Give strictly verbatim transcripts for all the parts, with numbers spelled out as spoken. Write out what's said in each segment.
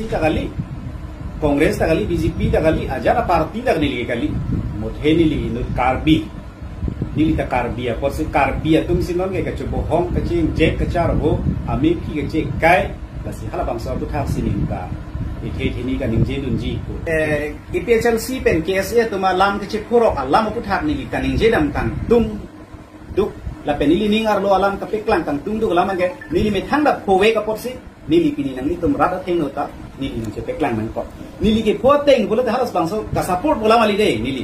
ta kali, Congress ta kali, B J P ta kali, ajat aparty ta neli kali. Muthe neli inut Karbi. Neli ta Karbi apotsi Karbi atum si non ke kachobohong, kachingjek, kacharho, amephi kachekai, lasi halabangso aputhaksi neli ta ithe thini kaningje dunji ko. Eh, A P H L C pen K S A atum alam kachephurok alam aputhak neli kaningje dam kangtung duk. Lapen neli ning arlo alam kapeklang kangtung duk alam ke neli methang ta phovek apotsi neli pini nanglitum rat athengno ta neli nangchepeklang nangkok. Neli kepho ateng pulote halabangso kasupport pu alam kali dei neli.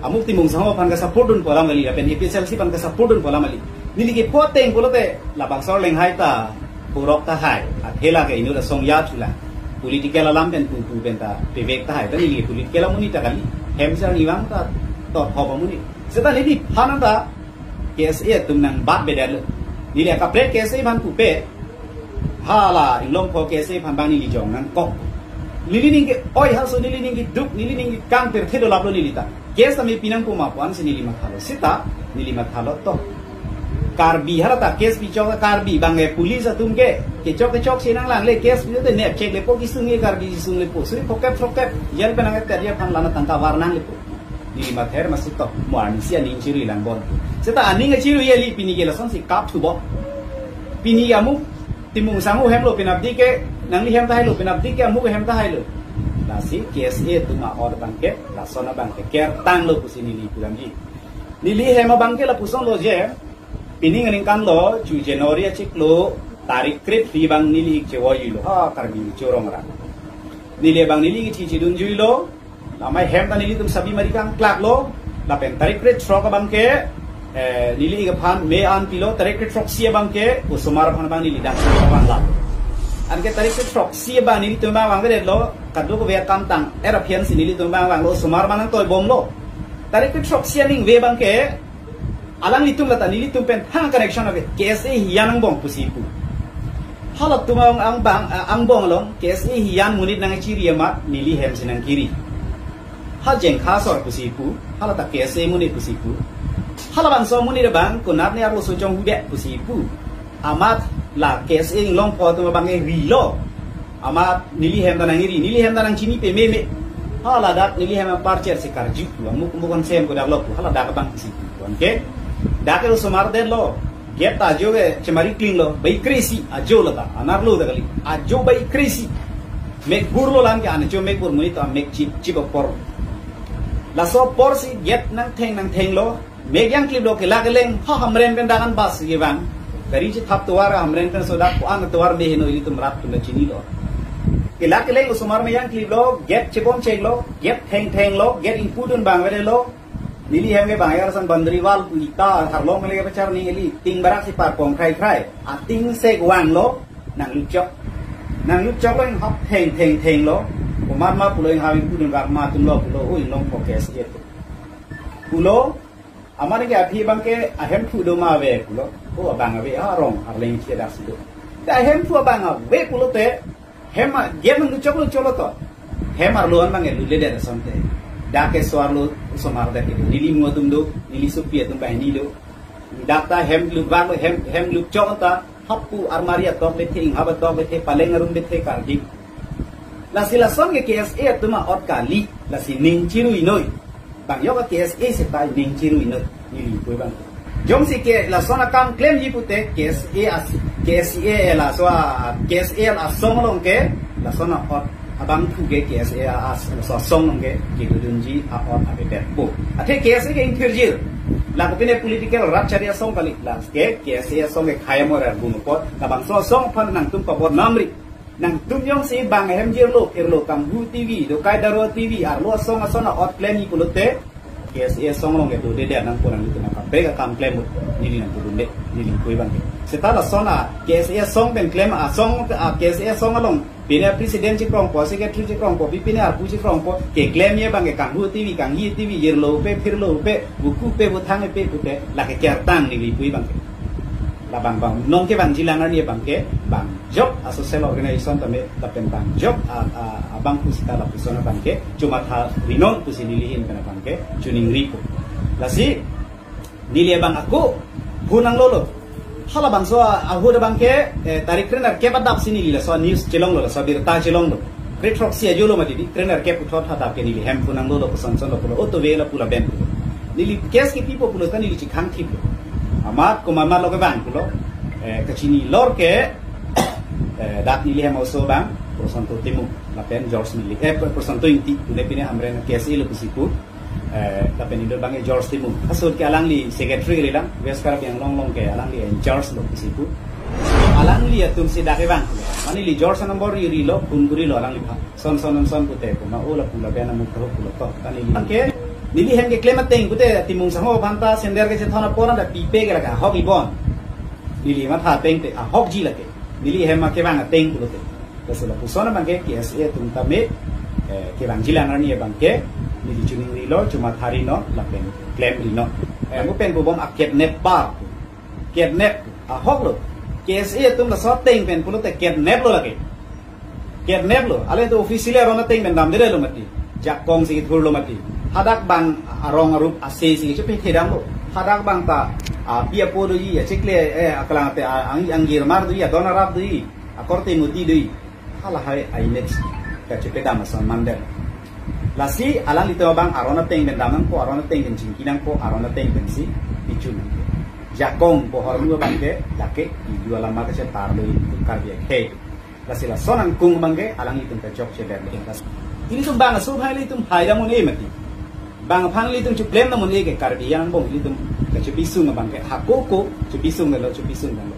Amuk Timung Sangho aphan kasupport dunpo alam kali, lapen A P H L C aphan kasupport dunpo alam kali. Neli kepho ateng pulote labangso lenghai ta phurok tahai. Athela ke inut asong ya chula. Political alam pen pupu pen ta pevek tahai. Ta neli political amonit ta kali. Hem sar niwang ta tot hop amonit. Seta neliphan ta K S A atum nangbat bedetlo. Neli akaprek K S A aphan pupe. Hala Inglongpho K S A aphan abang neli jong nangkok. Neli ning ke-oi halaso, neli ning keduk, neli ning kekang pirthe dolaplo neli ta. Case ta mepi nangpo ma pu ansi neli mathalo. Seta neli mathalo to. Karbi hala ta case pichok, Karbi abang ke police atum ke kechok kechok si nanglangle, case pi te nep chek lepo, kisung ke Karbi kisung lepo. Suri phokep phokep jail pen nangteri aphan lana tangka var nanglepo. Neli mather masi to, mo arnisi aning chirui lang bon. Seta aning chirui eli pini ke lasonsi kapthu bo. Pini amuk Timung Sangho hemlo penapdi ke, nangli hem tahailo penapdi ke, amuk hem tahailo. Lasi K S A atum a-or abang ke, lason abang ke kertanglo pusi neli pudamji. Neli hem abang ke lapuson lo je, pining aningkan lo, chu January achiklo, tarik kre-phli abang neli ik chevoilo, ha, Karbi chorong ra. Neli abang neli ik thi chedunjuilo, lamai hem ta nelitum sabi mari kangklaklo, lapen tarik krethrok abang ke, eh, neli ik aphan me an pilo, tarik krethrok isi abang ke, osomar aphan abang neli dang abang la. Anke tarik krethrok isi abang nelitum abang vangvedetlo, kadokave akam tang-er aphiansi nelitum abang vanglo, osomar abang nangtoi bomlo. Tarik krethrok isi aning ve abang ke, alanglitum lata nelitum pen thang connection ave, K S A hiyan angbong pusi pu. Halatum ang, angbong, angbong along, K S A hiyan monit nangchiri amat, neli hem si nangkiri. Ha Jengkha asor pusi pu, hala ta K S A monit pusi pu. Halabangso amonit abang, konat ne arloso chonghudet pusi pu. Amat la K S A Inglongpho atum abang ke rilo. Amat neli hem ta nangiri, neli hem ta nangchini pememe. Haladak neli hem aparcher si karju pu, amuk amuk an sem kodak lo pu, haladak abang si pu. Anke, dak ke osomar detlo, gate ta ajo ke chemari klinglo, bai kre-isi, ajo lo ta, anerlo ta kali, ajo bai kre-isi. Mek burlo lam ke anacho mek bur muni ta mek chip, chip apor. Laso aporsi gate nangtheng nangthenglo, mek yangkliplo, kelak keleng, ha Hamren pen dak an bus kevang. Gari chethap tovar Hamren pen sodak ko-an tovar de heno ilitum rat atum ta chinilo. Kelak keleng osomar me yangkliplo, gate chebom chenglo, gate thengthenglo, gate ingpudun abang vedetlo. Neli hem ke bang ya rasan boundary wall pu ita harlong le pachar ni eli ting barak si parpong khrai khrai. Ating sek vanglo, nanglutchok. Nanglutchoklo, inghap thengthengthenglo. Omar ma pulo, inghap ingpudun bak ma atumlo pulo, o Inglongpho K S A atum. Pulo, amar ke aphi abang ke ahemphu do ma ave pulo. O abang ave, arong arleng chedak si do. Te ahemphu abang ave pulote, hem a, gate nangchoklo choklo to. Hem arlo an abang ke lutledet asonte. Dak ke so-arlo osomar dak ke do. Neli mu atum do, neli sopi atum banghini do. Dak ta hem lutbaklo, hem, hem lutchok ta, hap pu armari atok bethe, inghap atok bethe, paleng arum bethe kardi. Lasi lason ke K S A atum a-ot kali, lasi ning chiruinoi. Bang yok a K S A seta ning chiruinoi, neli pu abang. Jongsi ke lason akam klemji pute, K S A as-, K S A laso a, K S A asong along ke, lason a-ot abangphu ke K S A as-, laso asong along ke, kedodunji a-ot avedetpo. Athe K S A ke ingthirjir. La kopine political rat chari asong kali, la ke K S A asong ke khaya mora bun apot, labangso asong aphan nangtum pabor namri. Nangtum jongsi bang ahem jirlo, irlo Kanghu T V, Dokai Darua T V, arlo asong ason a-ot klemji pulote, K S A asong along ke dodedet nangpo, nanglitum akaprek akam klem ut, neli nangpudunde, neli pu abang ke. Seta lason a, K S A asong pen klem asong, a, K S A asong along, pine president chikrongpo, secretary chikrongpo, pi pine arpu chikrongpo, keklemji abang ke Kanghu T V, Kanghi T V, jirlo pe, phirlo pe, buku pe, buthang pe pute, lake kertang neli pu abang ke. Labang bang, nong ke bang jilang arni abang ke, bang jok a social organization tame, lapen bang jok a, a, abangphu seta lapuson abang ke, chomatha rinon pusi neli ahin pen abang ke, choningripo. Lasi, neli abang ako, hu nanglolo. Halabangso a, ahut abang ke, eh, tarik krenerkep adap si neli laso news chelonglo, laso birta chelonglo. Kre throksi ajo lo mati di, kre nerkep puthot hadak ke neli hem pu nanglo lo, koson son lo pulo, o to ve lo pu lapen pulo. Neli case kepipo pulo ta neli chikhang thip lo. Amat komat lo kevang pulo. Eh, kachini lor ke, eh, dak neli hem oso abang, Prosanto Timung, lapen George Mili, eh, Prosanto Ingti, pune pine Hamren case lo pusi pu. Eh, lapen indo abang ke George Timung. Asut ke alangli secretary le lang, West Karbi Anglong along ke alangli in charge lo pusi pu. Alangli atum si dak kevang. Mane neli George number ri lo, phone kuri lo alangli pha. Son son son pute pu ma o lapu lapen amuk tho pulo to. Mane neli ke, neli hem keklem ateng pute Timung sangho aphan ta sender kechethon apor ta pipe ke lake ahok ibon. Neli matha ateng te ahokji lake. Neli hem ma kevang ateng pulote. Lasi lapuson abang ke K S A atum tame, eh, kevangji lang arni abang ke, neli chiningri lo, chomatha ri non, lapen klem ri non. Eh, mo pen pu bom a kidnap bar. Kidnap, ahok lo. K S A atum laso ateng pen pulote kidnap lo lake. Kidnap lo, ale to officially aron ateng pen damde lo mati. Jakong si kethur lo mati. Hadak abang arong arup ase si kechepe thedam lo. Hadak abang ta, ah, pi apo doji, achikle, eh, aklang te, ah, ang, angjirmar doji, adon arap doji, akorte mudi doji. Halahai ainet kachepedam ason mandel. Lasi alanglitum abang aron ateng pen dam nangpo, aron ateng pen chingki nangpo, aron ateng pen si pichun nangpo. Jakong pohor lu abang ke, lake, idu alama kachetar lo itum Karbi akhei. Lasi lason angkung abang ke, alanglitum kachok cheber lo. Lasi ilitum bang aso aphan ilitum haidam un-e mati. Bang aphan ilitum chuplem dam un-e ke Karbi angbong ilitum kachepisung abang ke, hako ko, chepisung lo, chepisung lo.